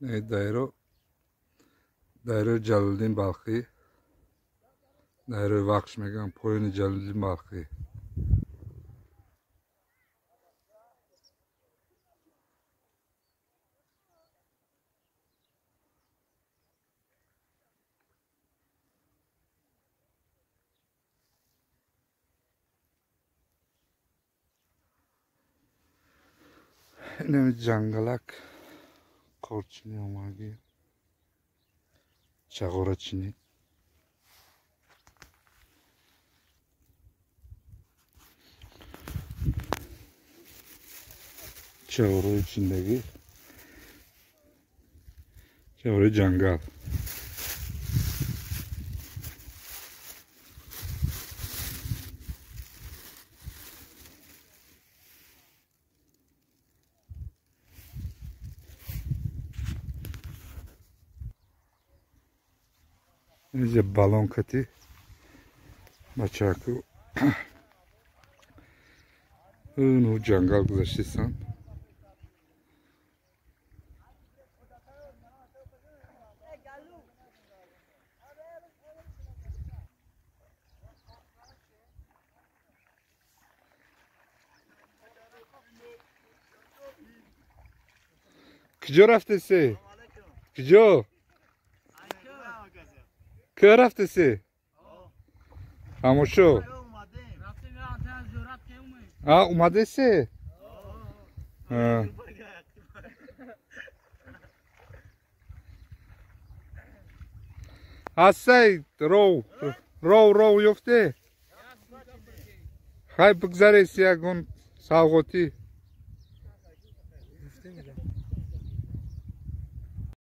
Дайро дайрои Ҷалолиддин Балхӣ, дайрои Вахш мегӯям, поёни Ҷалолиддин Балхӣ. Инами ҷангалак, корчини омагӣ, чағорачинӣ. Чағораи чиндагӣ, чағораи ҷангал. Инҷа балон кати бачаку ну ҷангал гузаштисан. Куҷо рафтеси? Куҷо? Куҷо рафтеси? Тамошо. А, омадеси? Ҳастай ров, ров, ров ёфте? Хай бигзареси ягон савғотӣ.